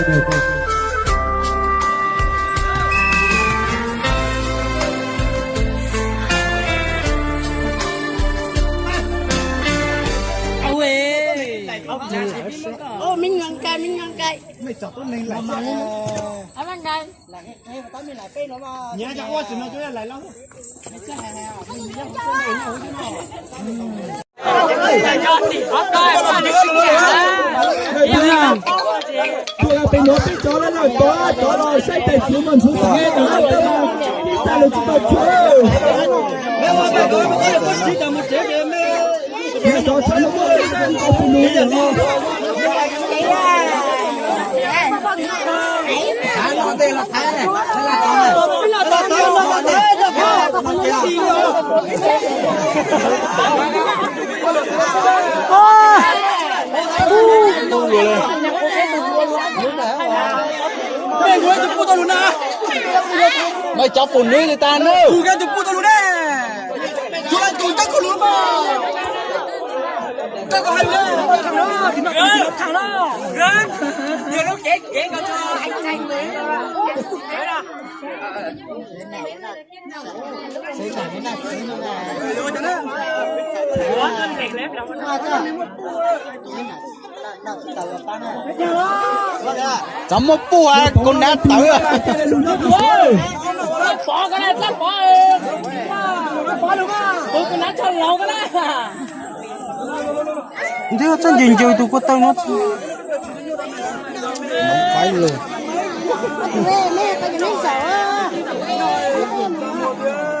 Ua, me nyuam nkaus, me nyuam nkaus. Peb cov los saib tais txiv mas ntxhuv xeem, ib txaj lawv tsis tau tshua. Cov tshav no muaj ib txaj tsis tau pw lug li os. Mas cov pum nws li tas na. Cov muaj puj kuv nav tawv. Ntiab txaj ncaws ncaws tus ko taw no.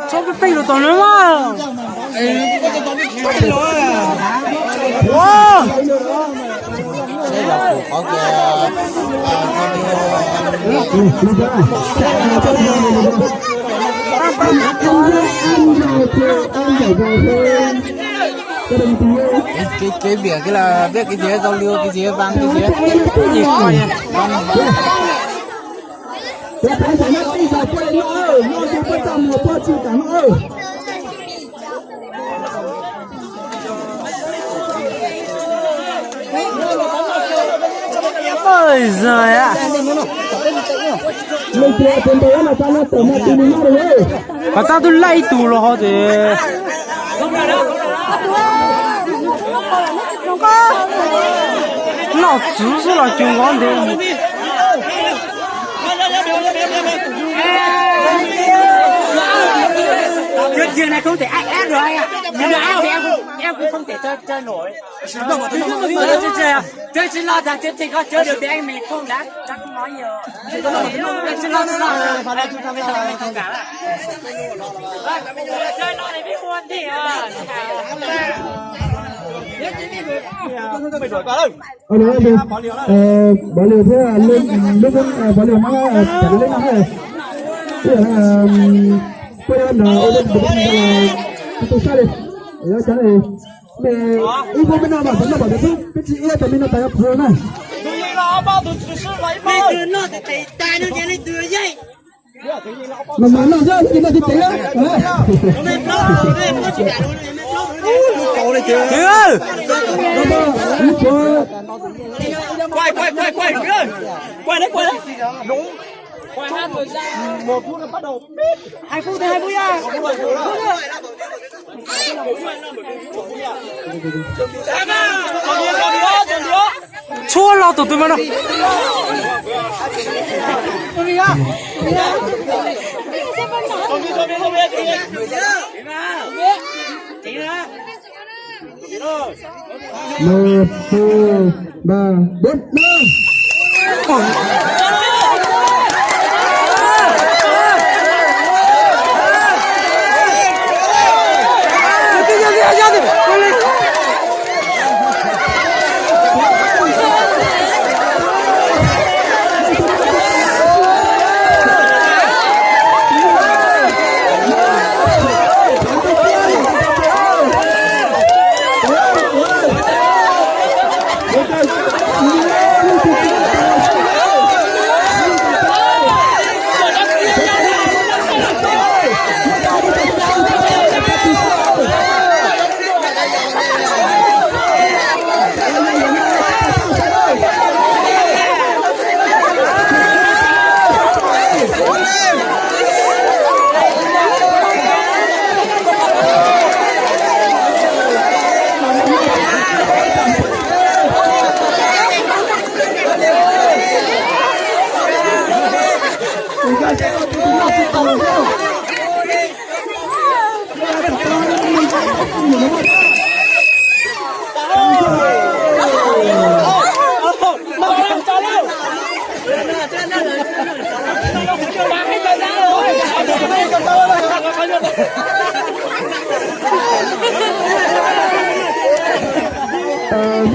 Txhob peb peb lus tom no mas. Kev, kev biam kev la biab kev txiv, zau liu kev txiv, vang kev txiv. Koj tab tub laij ib tug los ho ces noj txwv xwb los cuag nkaus ntev. Alo, Pov Lias thiab Lub, Pov Lias no, Pov Lias no, puab yuav nrog ua tus sab li, yuav cov ib puab peb no mas peb no peb tsis iab cov me no tas yuav plhu na. Mas mas noj xwb, tsis noj tsis tev. Txhua los tus twg mas no. Một, hai, ba, bốn, năm.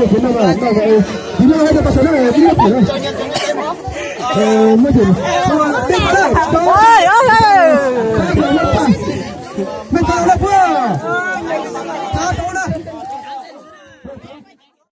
Tus no mas, no mas, tus no hais rau pab sawv daws, tus no phem na. Muaj cem, muaj cem, nej tau lawm puas?